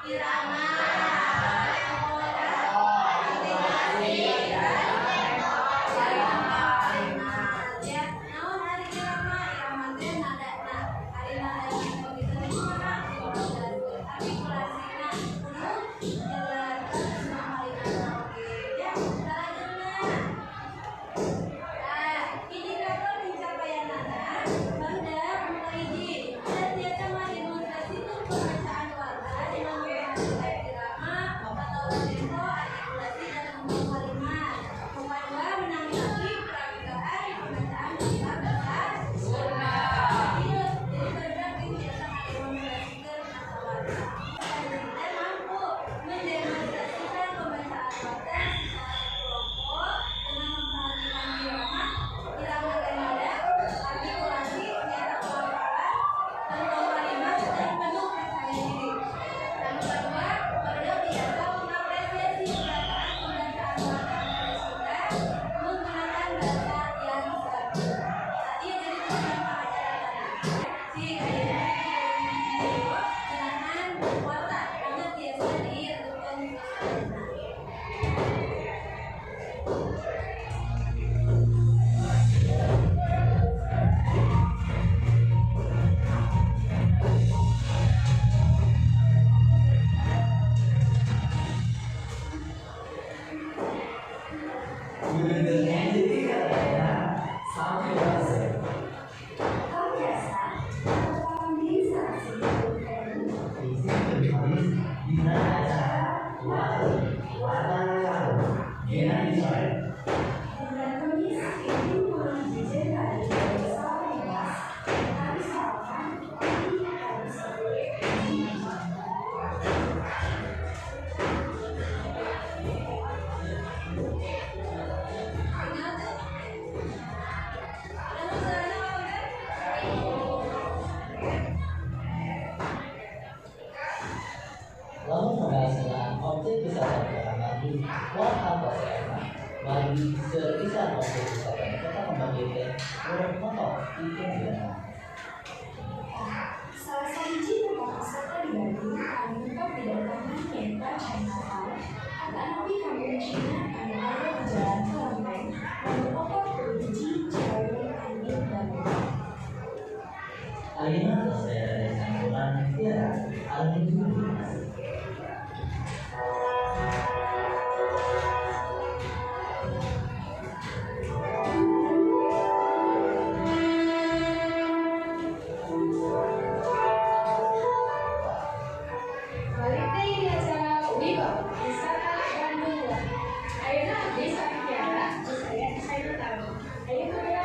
Irama, artikulasi, dan kalimat. Ya, naon ari irama? Irama teh nadana. Ari nada begitu teh kumaha? Artikulasina kudu jelas semua kalimatna oge ya. Salajengna, nah, indikator pencapaianana barudak nu kahiji dan tiasa ngademonstrasikeun pembacaan warta dengan memperhatikan irama atau tempo, artikulasi, dan bentuk kalimat. Nu kadua, menanggapi peragaan pembacaan berita bahasa Sunda. Ieu jadi barudak teh tiasa ngademonstrasikeun maca warta. Selanjutnya mampu mendemonstrasikan pembacaan warta secara berkelompok dengan memperhatikan irama, irama teh nada, artikulasi, nyata pelafalan, bentuk kalimat, dan penuh percaya diri. Anu kedua, barudak biasa mengapresiasi peragaan pembacaan warta bahasa Sunda menggunakan bahasa yang santun. Nah, ieu jadi tujuan pangajaran. Cik, ayeuna video ngeunaan warta, mangga tiasa direnungkeun ku sadayana. Tinggal tuh. Ada suaranya apa udah? Lamun membahas objek wisata di Kota Bandung, warta tos enak, margi seueur pisan objek wisata di Kota Kembang ieu teh urang motor pikeun dieuna. Salah sahiji tempat wisata di Bandung anu tetep didatangan nyaeta Chinatown atanapi Kampung Cina anu aya di Jalan Kelenteng nomor 41 Ciawi Andir, Bandung. Ayeuna tos aya desa campuran Tiara anu nuju di Balik deui di acara Wibawa Wisata Bandung Wah. Ayeuna abdi sareng Tiara geus aya di Chinatown. Ayo kamera.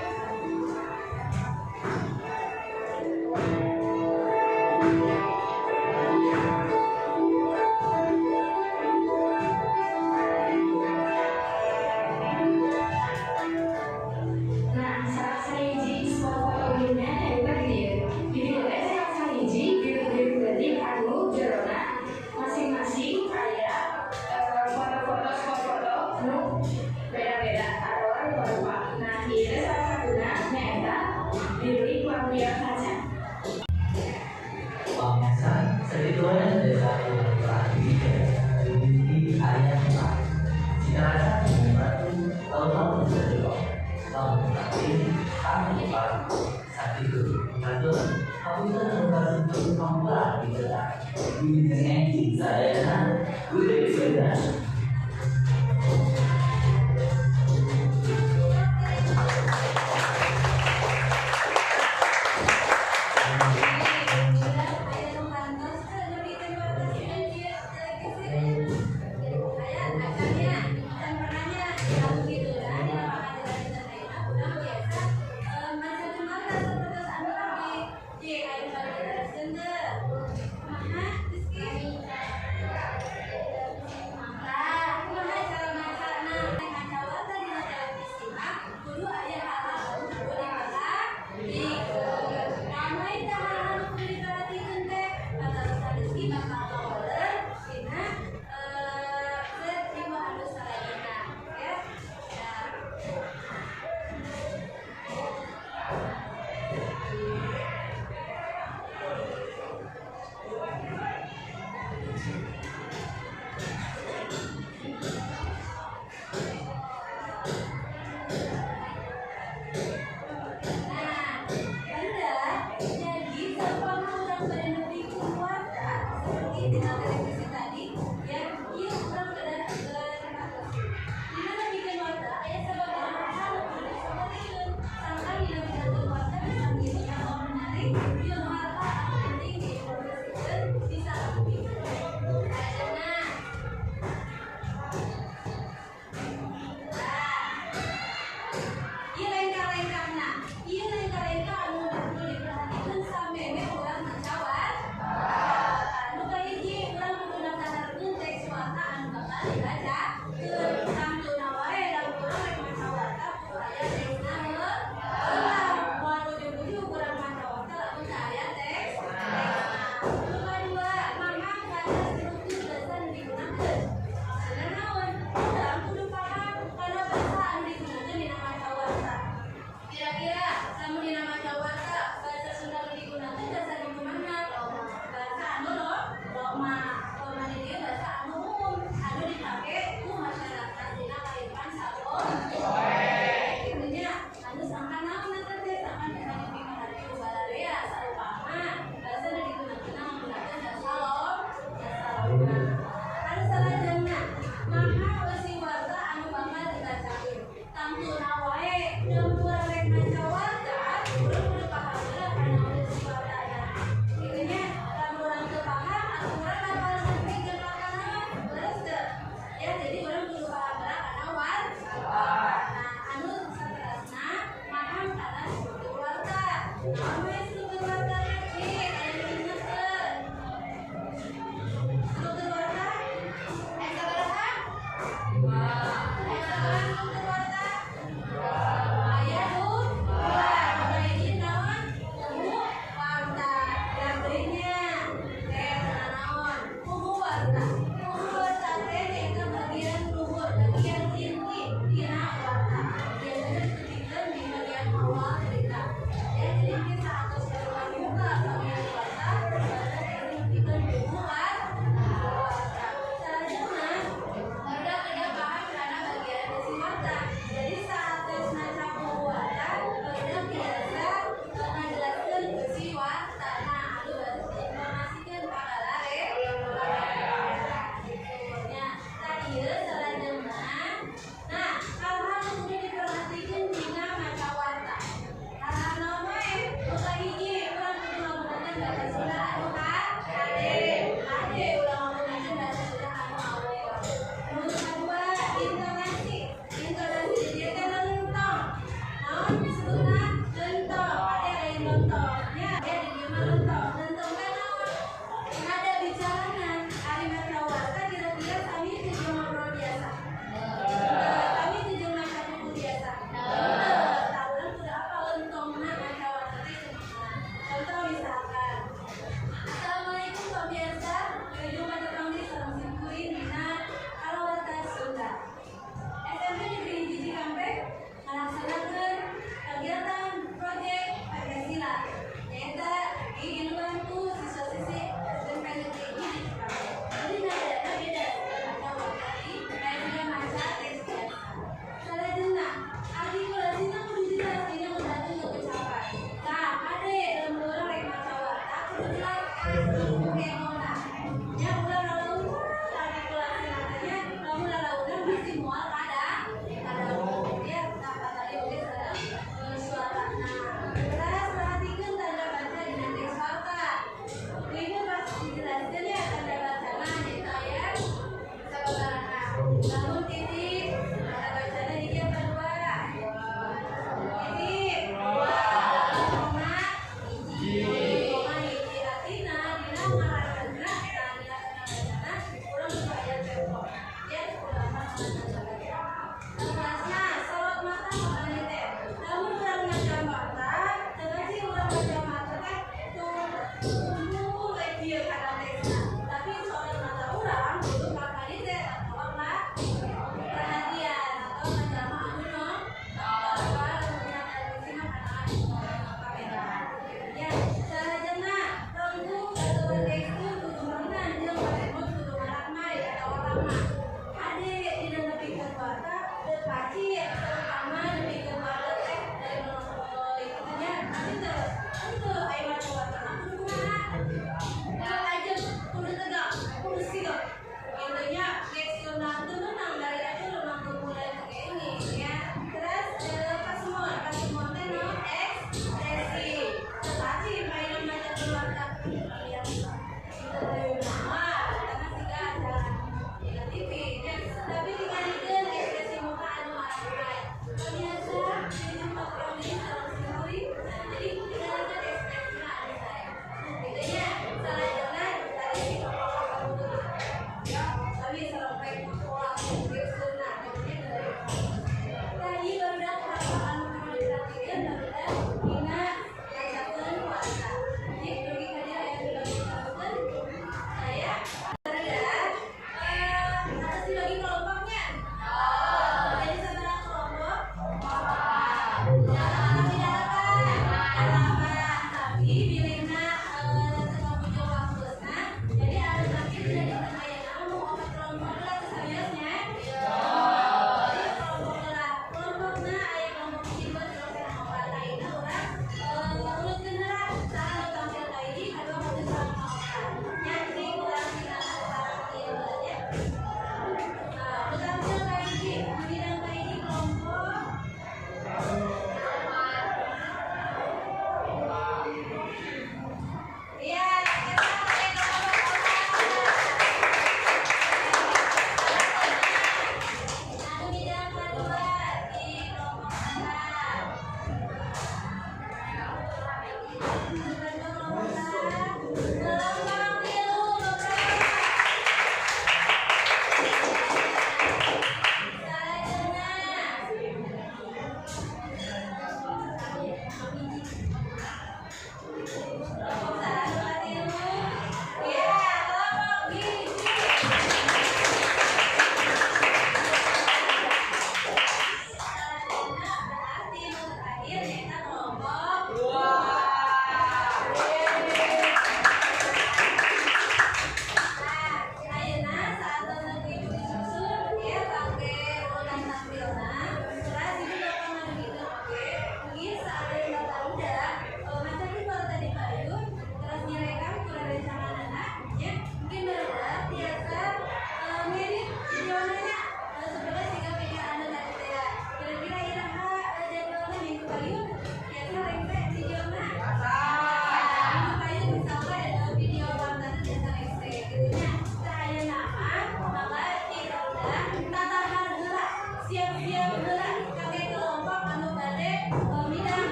Nah, salah sahiji spot foto umumna nyaeta di dieu. Di dieu teh salah sahiji gedung-gedung leutik anu jerona masing-masing aya foto-foto spot foto nu beda-beda atawa rupa-rupa. Nah, ieu teh salah satuna nyaeta bilik lampion kaca. Pamirsa, sakitu wae desa di di aya tempat. Cita rasa Gunung Batu, tahu-tahu bisa jelok. Lamun tapi kami baru sakitu. Batur, kamu bisa situ pamula di cetak. Di enjing sadayana, gede sudah. Aya nu kantos teu nepikeun wartasna ieu teu geus. Aya acan can pernah nya lamun kitu dah dina pangajaran dinten ayeuna urang biasa macakeun warta sapertos anu abdi. Cik, aya nu bade diteraskeun teu? Kumaha, Rizky? dina televisi tadi ya, ieu urang kedah perhatosin. Dina nepikeun warta aya sababaraha hal nu kudu diperhatikeun. Sangkan dina midangkeun warta bisa ngirut atau menarik, ieu hal-hal anu penting diinformasikeun bisa lebih. Salajengna, ieu lengkah-lengkahna. Ieu lengkah-lengkah anu kudu diperhatikeun sameme urang maca warta. Nu kahiji, urang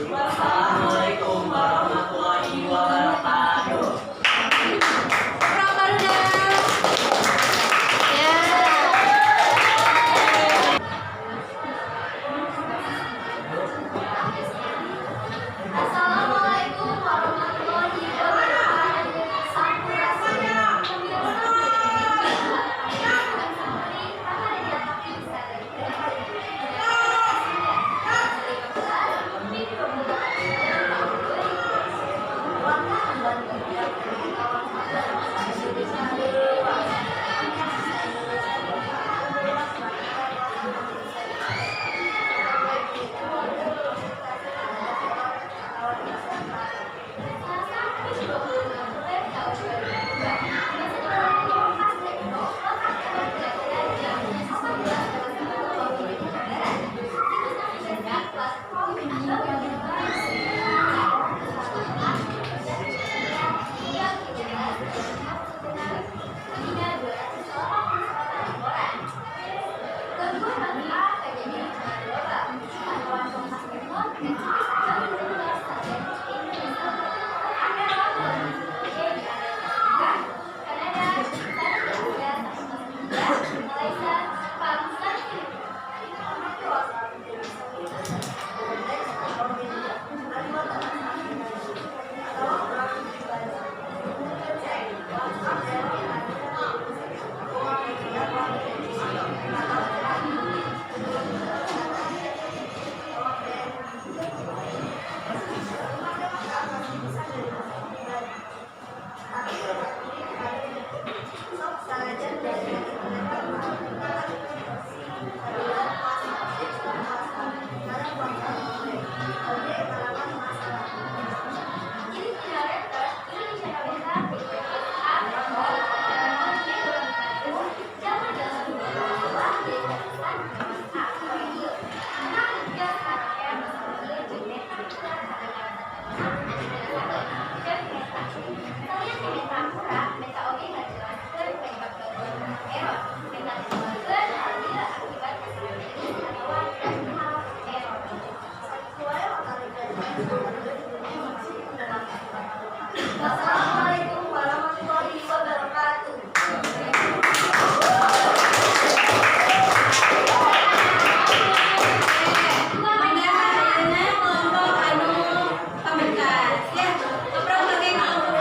Assalamualaikum warahmatullahi wabarakatuh. Kurang barudak. Ya. Assalamualaikum warahmatullahi wabarakatuh. Sampurasun. Wassalamualaikum warahmatullahi wabarakatuh. Mangga ayeuna kelompok anu pamengkas ya. Keprok oge kelompok.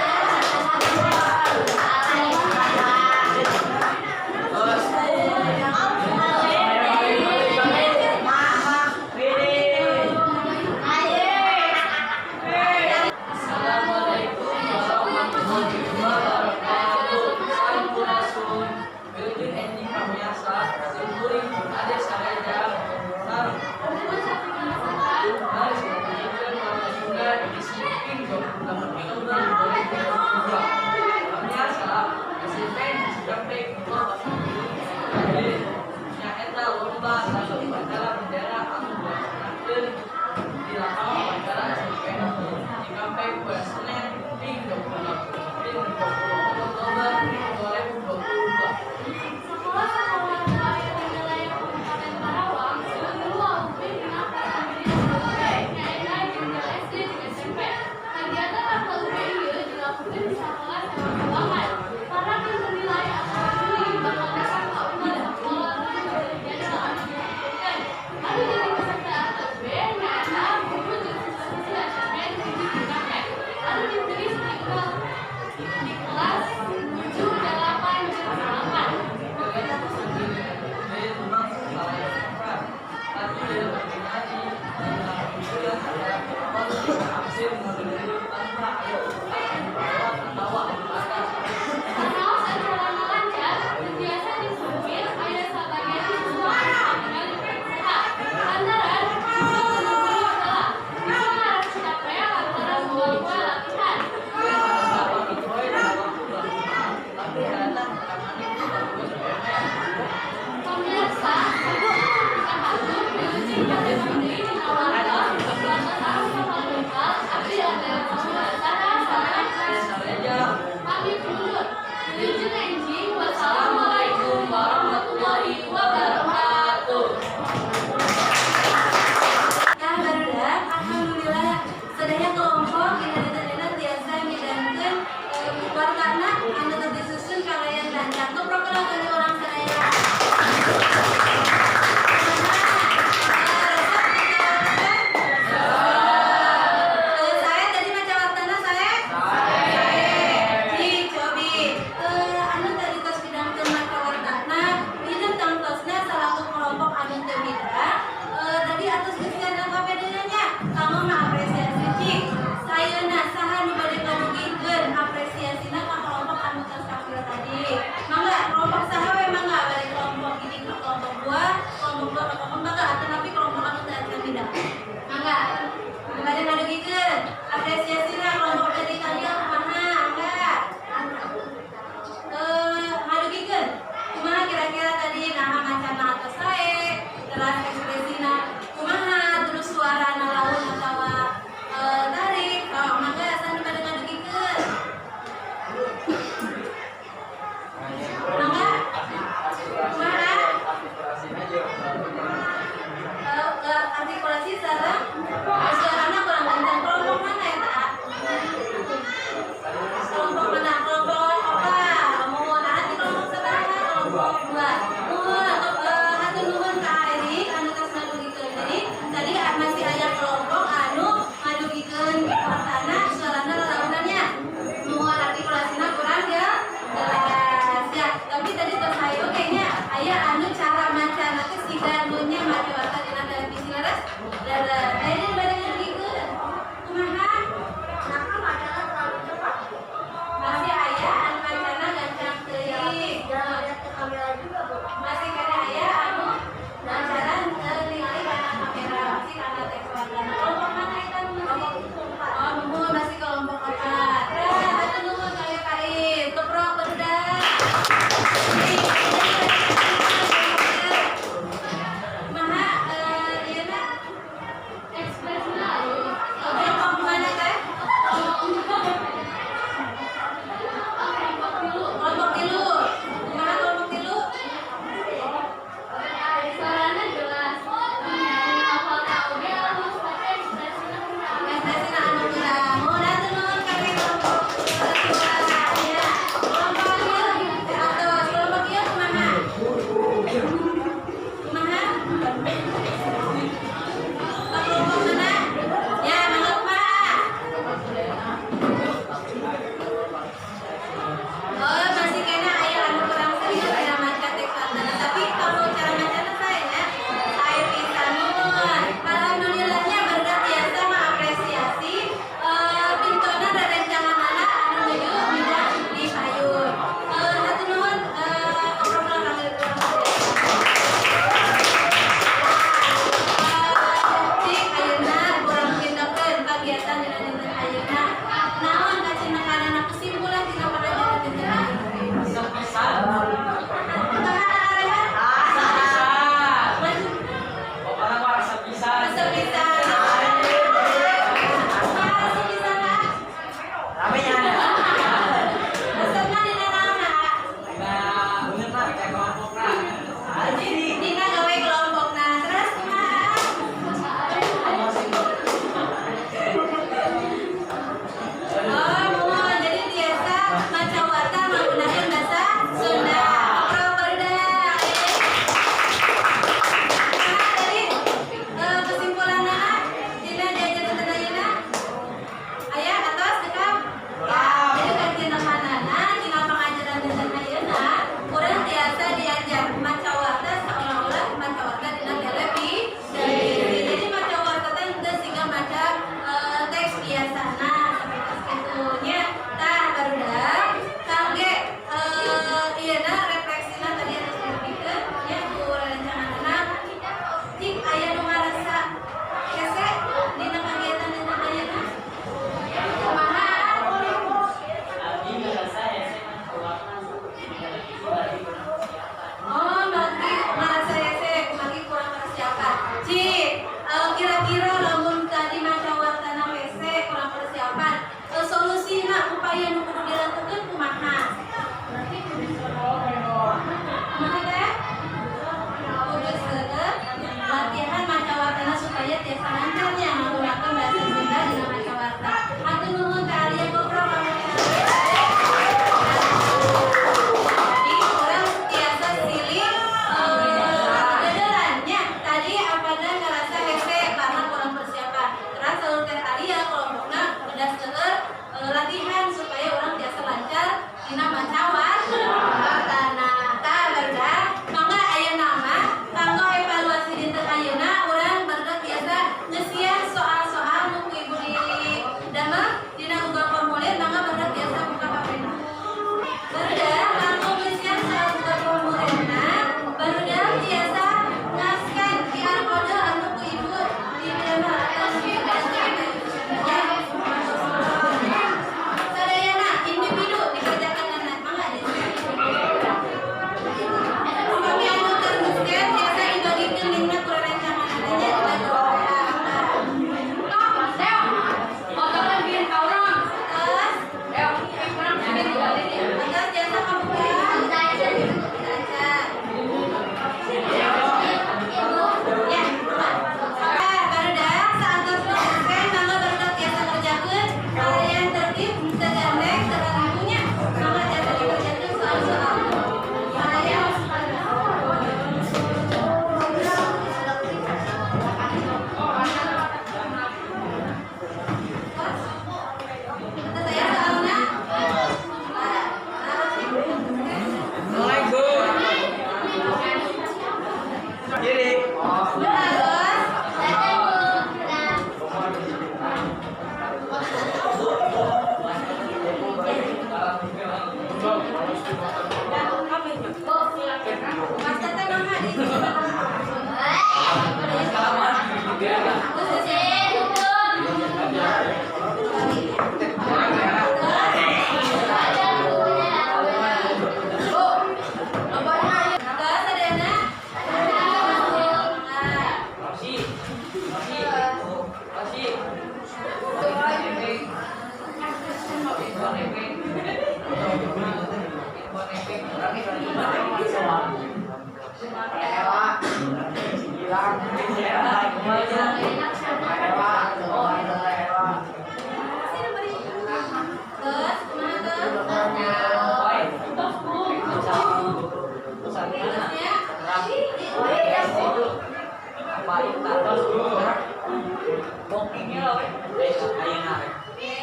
Oke.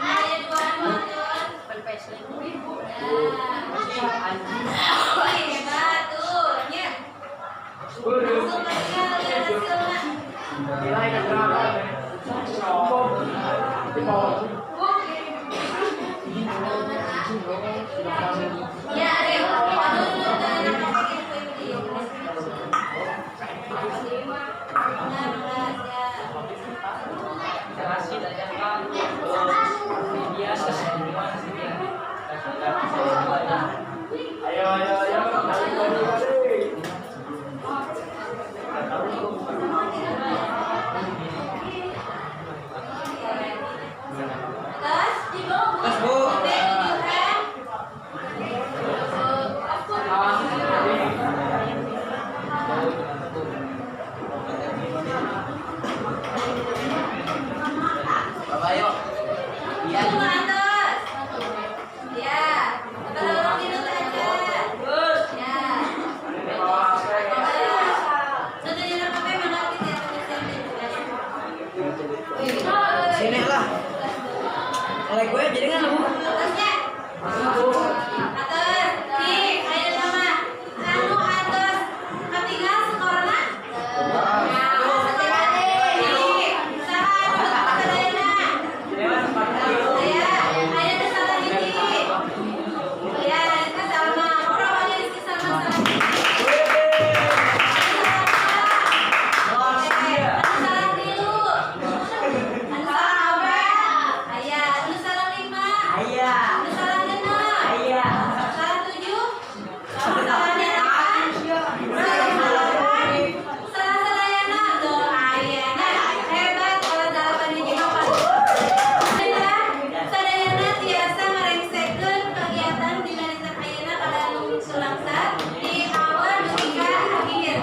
Aya dua anu atuh. Ya. Wih, hebat tuh, nya. Langsung tinggal lihat hasilnya. Ya, ada yang anu nu teu enak pakai ieu. Nah, belas ya. Ayo, ayo, ayo. Balik, balik, balik. Terus, Terus, Bu. B tujuhan. Bapak ayo. Iya. Tunggu atas. Ya, kepada orang minut aja. Ya. Sudah dilengkapi mana kita Sini lah. Oleh gue jadi nggak bu? Atasnya. Atas. Di, ayo sama. Anu atas. Ketiga skorna. Nah, di. Saha anu sadayana. Ya, aya nu salah hiji. Ya, Rizky Salma. Orang aja Rizky Salma salah hiji. Anu salah tilu. Anu salah opat. Aya, anu salah lima. Ayah. Anu salah genep. Ayah. Salah tujuh. Salah delapan. Salah delapan. Salah sadayana tuh aya. Nah, hebat kalau delapan hiji mah Sadayana tiasa ngarengsekeun kegiatan dina dinten ayeuna kalayan sulangsa di awal dugi ka akhir.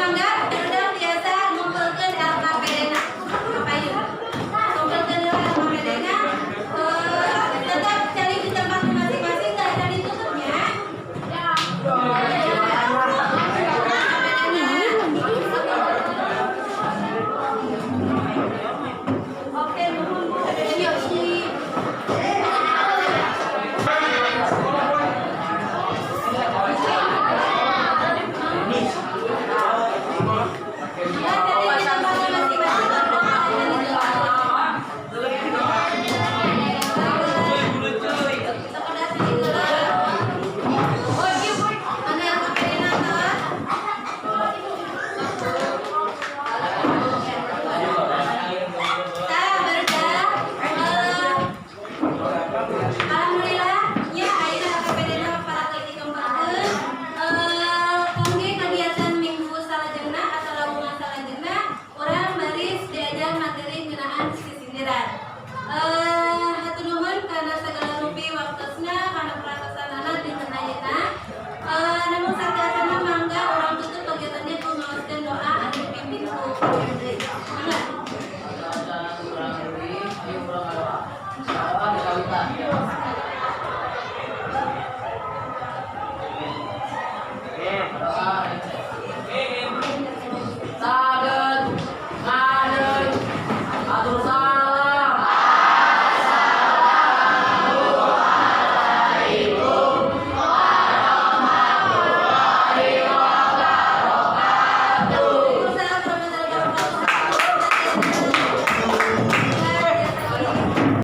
Mangga barudak tiasa ngumpulkeun LKPD-na. Kapayun. Ngumpulkeun LKPD-na. Tetap cari di tempat masing-masing nggak akan ditutupnya. LKPD-na. Oke, nuhun Bu. Siap, siap. Ya, cari di tempatnya masing-masing. Sekolah sini dulu. Mana LKPD-na tuh? Tah, barudak. Alhamdulillah, ya ayeuna LKPD-na para dikembangkeun. Kangge kegiatan minggu salajengna atau lawungan salajengna, urang baris diajar materi ngeunaan sisindiran. Hatur nuhun kana sagala rupi waktosna kana peratosanana dinten ayeuna. Namun sateuacanna mangga urang tutup kegiatannya ku ngaoskeun doa anu dipimpin ku.